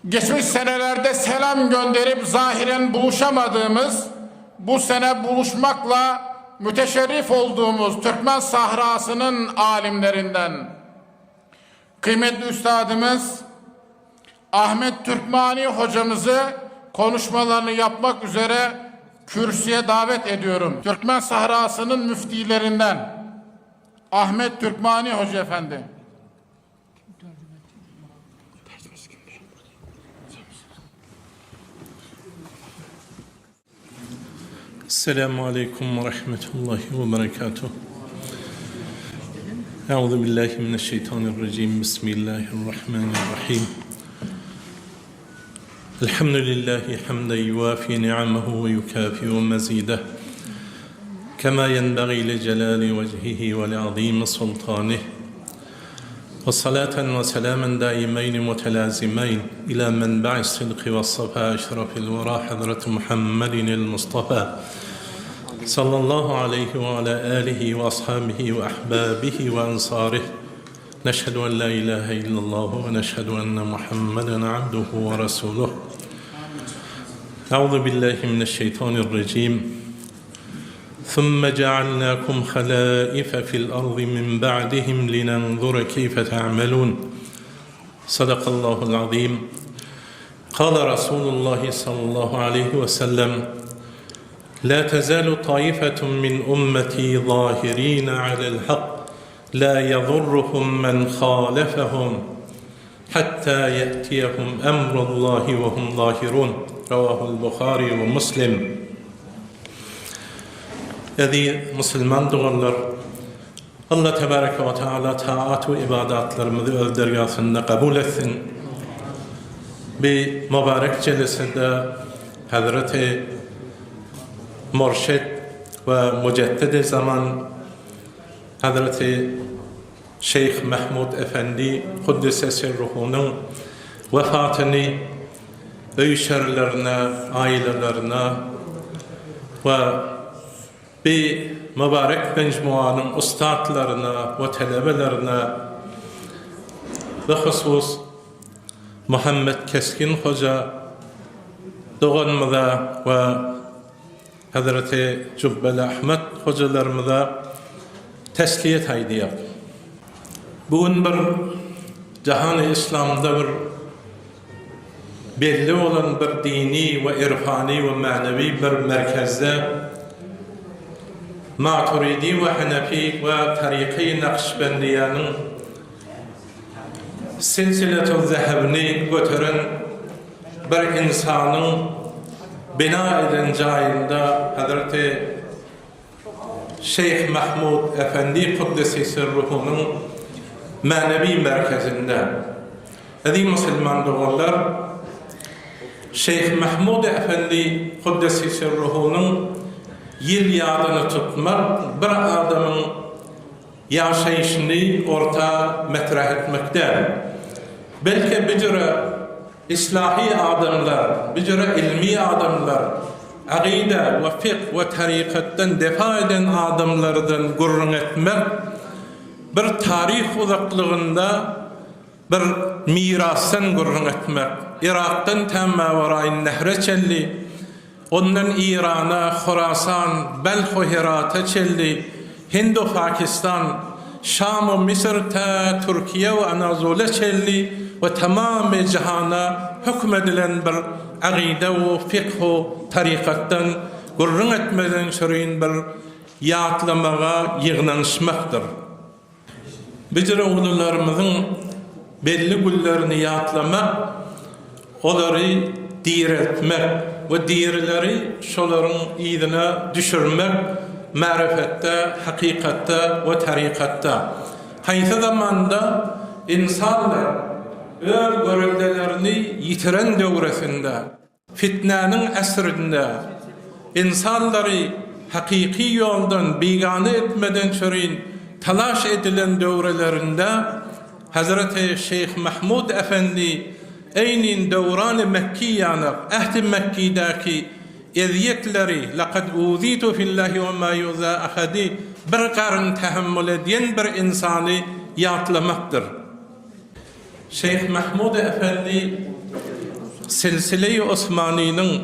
Geçmiş senelerde selam gönderip zahiren buluşamadığımız, bu sene buluşmakla müteşerrif olduğumuz Türkmen sahrasının alimlerinden kıymetli üstadımız Ahmet Türkmani hocamızı konuşmalarını yapmak üzere kürsüye davet ediyorum. Türkmen sahrasının müftilerinden Ahmet Türkmani Hoca Efendi. Esselamu Aleyküm ve Rahmetullahi ve Berekatuhu. Euzu billahi mineşşeytanirracim. Bismillahirrahmanirrahim. Elhamdülillahi hamden yuvafi ni'amehu ve yukafi'u mezideh. Kema yenbaghi li celali vecihihi ve li azimi sultanih. Ve salaten ve selamen daimeyn mutelazimeyn ila menba'i sıdkı ve safa eşrafil vera Hazreti Muhammedin Mustafa sallallahu aleyhi ve ala alihi ve ashabihi ve ahbabihi ve ansarih. Neşhedü en la ilahe illallah ve neşhedü enne Muhammeden abduhu ve resuluh. Euzu billahi mineşşeytanirracim. ثم جعلناكم خلائف في الأرض من بعدهم لننظر كيف تعملون صدق الله العظيم قال رسول الله صلى الله عليه وسلم لا تزال طائفة من أمتي ظاهرين على الحق لا يضرهم من خالفهم حتى يأتيهم أمر الله وهم ظاهرون رواه البخاري ومسلم Eziz musulman doganlar, Allah tebareke we taala taat we ibadatlarymyzy öz dergahynda kabul etsin. Bi mübarek jelesede Hazreti Murşid we Mujeddidi zaman Hazreti Şeýh Mahmud Efendi Kuddise Sirruhunyň wefatyny öý şerlerine, aýlalarına we bi mübarek mejmuanyň ussatlaryna we telebelerine behusus Muhammet Kesgin hoja doganymyza we Hazreti Jübbeli Ahmet hojalarymyza tesliýet aýdýar. Bu gün bir jahany yslamda bir belli bolan bir dini we irfany we mänewi bir merkezde Maturidi we Hanefi we Taryky Nakşbendiýäniň Silsiletüz-zehebini göteren bir ynsanyň bina eden jaýynda Hazreti Şeýh Mahmud Efendi Kuddesi Sirruhunyň mänewi merkezinde Eziz musulman doganlar, Şeýh Mahmud Efendi Kuddesi Sirruhunyň ýyl ýadyny tutmak bir adamyň ýaşaýşyny orta metrah etmek däl. Belki büjre islahy adamlar, büjre ilmi adamlar, agyda we fykh we tarykatdan defa eden adamlardan gürrüň etmek bir taryh uzaklygynda bir mirasdan gürrüň etmek, Yrakdan tä Mäweraýyn-Nehre çenli, ondan Irana, Horasan, Belh we Herata çenli, Hind we Pakistan, Şam we Misr tä Türkiýe we Anazula çenli we tamamy jahana höküm edilen bir agyda we fykh we tarykatdan gürrüň etmeden şirin bir ýatlamaga ýygnanyşmakdyr. Bijir oglanlarymyzyň belli günlerini ýatlamak, olary direltmek we dirileri şolaryň yzyna düşürmek marifetde, hakykatda we tarykatda. Haýsy zamanda ynsanlar öz göreldelerini ýitiren döwresinde, Fitnäniň äsrinde ynsanlary hakyky ýoldan bigana etmeden çürin talaş edilen döwrelerinde Hazreti Şeýh Mahmud Efendi eýnin döwrany Mekki ýanak ähdi Mekkidäki ezýetleri Lakad uzitu fillahi we ma yuza ahadi bir garyn tähemmül edýen bir ynsany ýatlamakdyr. Şeýh Mahmud Efendi. Silsile-i Osmanynyň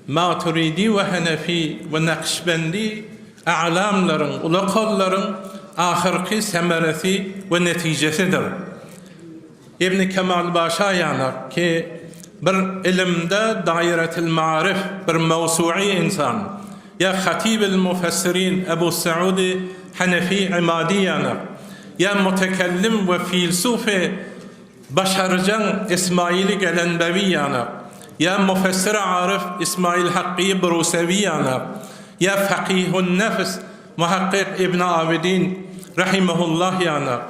Maturidi we Hanefi we Nakşbendi a'lamlaryň, ulakanlaryň ahyrky semeresi we netijesidir. Ibn Kemalbaşa ýanak ki, bir ilimde daýretil maarif, bir mewsu'i ynsan, ýa Hatibül Mufessirin Ebu Seudy Hanefi Imadi ýanak, ýa mutekellim we filsufy başarjaň Ismaili Gelenbewi ýanak, ýa mufessir aryf Ismail Hakky Brusewi ýanak, ýa fakihun nefs muhakkyk Ibn Abidin rahimehullah ýanak,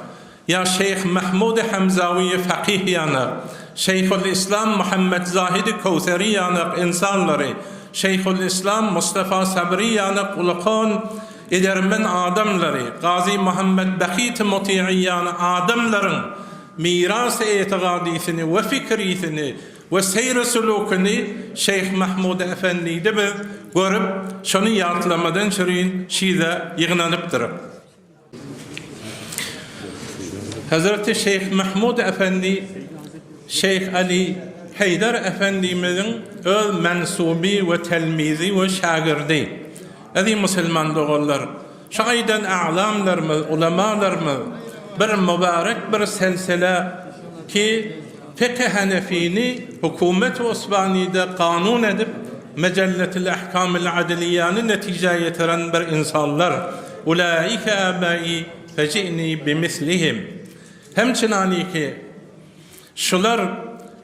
Ýa Şeýh Mahmudy Hamzawyýy fakyh ýanak, Şeýhul-Islam Muhammet Zahidi Köwseri ýanak ynsanlary, Şeýhul-Islam Mustafa Sabry ýanak ulakan edermen adamlary, Gazy Muhammet Bahyty Muti'i ýany adamlaryň miras etigadysyny we fikrisini we seýri-sülükini Şeýh Mahmudy Efendide biz görüp, şony ýatlamadan çürin şize ýygnanypdyryk. Hezreti Şeýh Mahmud Efendi Şeýh Ali Heýder Efendimiziň öz mensuby we telmizi we şägirdi. Eziz musulman doganlar, şu aýdan a'lamlarymyz, ulamalarymyz bir mübarek bir selsele ki Fekh-i Hanefini hökümet-i Osmanyda kanun edip, Mejelletil Ahkamil Adliýany netijä ýetiren bir ynsanlar. Ulaike abai feji'ni bimislihim. Hemçinaniki, şular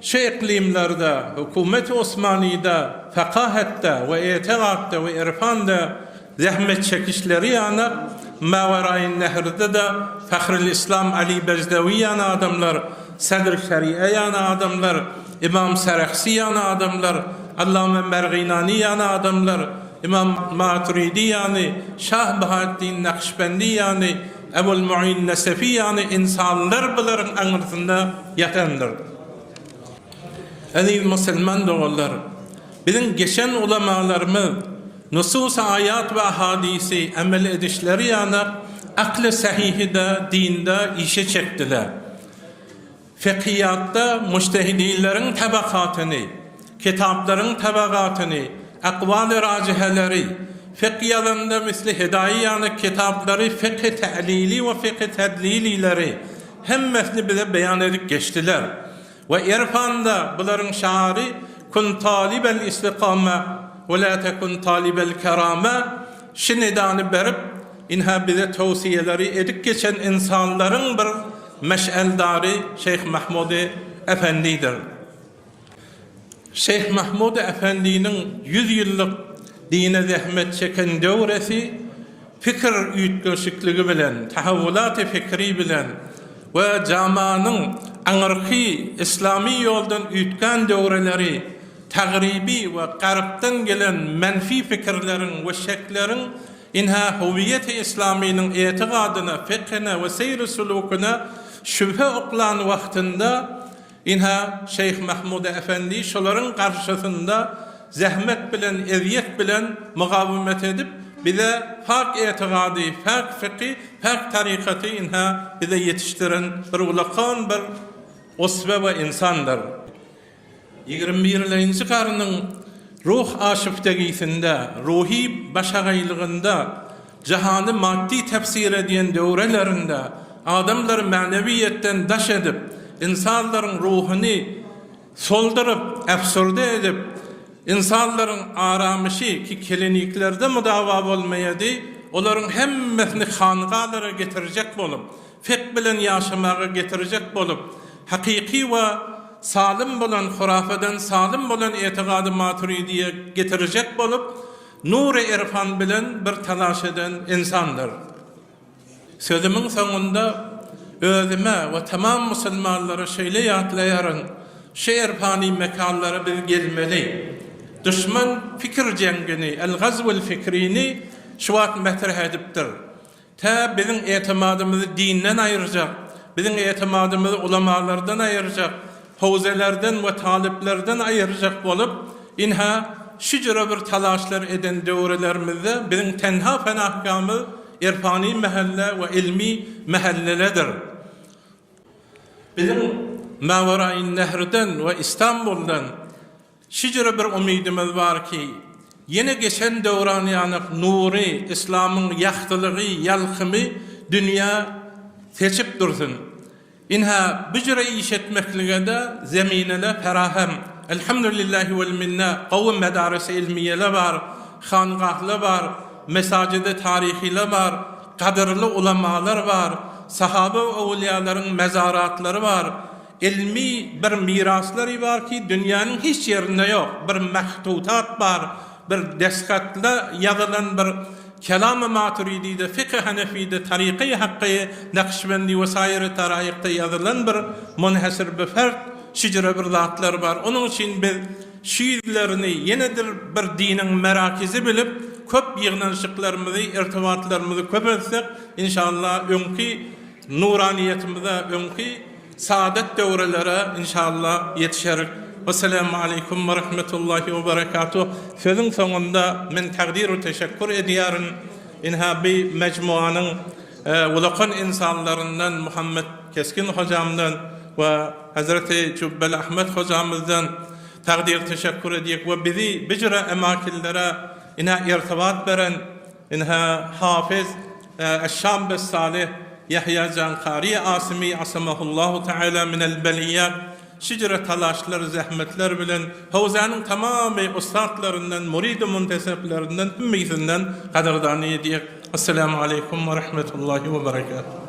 şu yklymlarda, hökümet-i Osmanyda fekahetde we etigatda we irfanda zähmet çekişleri ýanak, Maweraýyn-Nehrde-de Fahril-Islam Ali Bejdewi ýaly adamlar, Sadr Şeria ýaly adamlar, Ymam Sarahsy ýaly adamlar, Allama Merginany ýaly adamlar, Ymam Maturidi ýaly, Şah Bahaeddin Nakşbendi ýaly, Ebul Muin Nesefi ýaly ynsanlar bularyň aňyrsynda ýatandyr. Eziz musulman doganlar! Biziň geçen ulamalarymyz nusus aýat we hadysy emel edişleri ýaly akly sahyhy-da dinde işe çekdiler. Fikyýatda mujtehidinleriň tabakatyny, kitaplaryň tabagatyny, akwaly rajiheleri, fykh ýazanda misli Hidaýe ýaly kitaplary fykhy tä'lili we fykhy tedlilileri hemmesini bize beýan edip geçdiler. We irfanda bularyň şary Kun talibel istikame we la tekun talibel kerame şi nidany berip, ynha bize towsiýeleri edip geçen ynsanlaryň bir meş'eldary Şeýh Mahmudy Efendidir. Şeýh Mahmudy Efendiniň ýüz ýyllyk dine zähmet çeken döwresi pikir üýtgeşikligi bilen, tahawwulaty fikri bilen we jamanyň aňyrky yslamy ýoldan üýtgän döwreleri tagryby we garypdan gelen menfi pikirleriň we şekleriň Ynha, huwiýeti yslamynyň etigadyna, fikhine we seýri-sülükine şübhe oklan wagtynda, ynha, Şeýh Mahmud Efendi şolaryň garşysynda zähmet bilen, ezýet bilen mugawymet edip, bize pak etigady, päk fikhi, päk tarykaty ynha, bize ýetişdiren bir ulakan bir uswe we ynsandyr. Ýigrimi birlenji garynyň ruh aşyftegisinde, ruhy başagaýlygynda, jahany maddy tefsir edýän döwrelerinde adamlary mänewiýetden daş edip, ynsanlaryň ruhuny solduryp, äfsurde edip, ynsanlaryň aramyşy ki keleniklerde mudawa bolmaýady, olaryň hemmesini hangalara getirjek bolup, Fek bilen ýaşamaga getirjek bolup, hakyky we salym bolan hurafadan salym bolan etigady maturidiýe getirjek bolup, nury irfan bilen bir talaş eden ynsandyr. Sözümiň soňunda özüme we tamam musulmanlara şeýle ýatlaýaryn, şu irfany mekanlara biz gelmeli. Duşman pikir jeňgini, el-gazwul fikrini şu wagt metreh edipdir. Tä biziň etimadymyzy dinden aýyrjak, biziň etimadymyzy ulamalardan aýyrjak, howzelerden we talyplardan aýyrjak bolup, ynha, şu jüre bir talaşlar eden döwrelerimizde biziň tenha penahgamyz irfany mähelle we ilmi mähelleledir. Biziň Mawaraýyn-Nehrden we Istanbuldan. Şijire bir umydymyz bar ki, ýene geçen döwran ýanak nury, yslamyň ýagtylygy, ýalkymy dünýä seçip dursun. Ynha, bu jüre iş etmeklige-de zeminele ferahem. Elhamdülillahi wel minne, gowy medarisi ilmiýele bar, hangahla bar, mesajidi taryhyle bar, gadyrly ulamalar bar, sahaba we öwülýalaryň mezaratlary bar, Ylmy bir miraslary bar ki, dünýäniň hiç ýerinde ýok. Bir mehtutat bar, bir desthatda ýazylan bir Kelamy Maturidide, Fikhi Hanefide, Taryky Hakky, Nakşbendi we saýry taraýykda ýazylan bir munhasir bi fert şüjre bir zatlar bar. Onuň üçin biz şu ýüzlerini ýenedir bir diniň merakizi bilip, köp ýygnanyşyklarymyzy, irtibatlarymyzy köpeltsek, inşallah öňki Nuraniýetimize öňki saadet döwrelere inşallah ýetişerik. Wesselamu aleýkum we rahmetullahi we berekatuh. Sözüň soňunda men takdir we teşekkur edýärin. Ynha bi mejmuanyň ulakan ynsanlaryndan Muhammet Kesgin hojamdan we Hezreti Jübbeli Ahmet hojamyzdan takdir teşekkur edýek we bizi bijüre emakinlere ynha irtibat beren Ynha, Hafyz Eş-Şabb Es-Salyh Ýahýa Jankary Asymy asamahullahu taala minel beliýat şijre talaşlar, zähmetler bilen howzanyň tamamy ussatlaryndan, muridi munteseplerinden hemmesinden gadyrdany edýär. Esselamu aleýkum we rahmetullahi we berekatuh.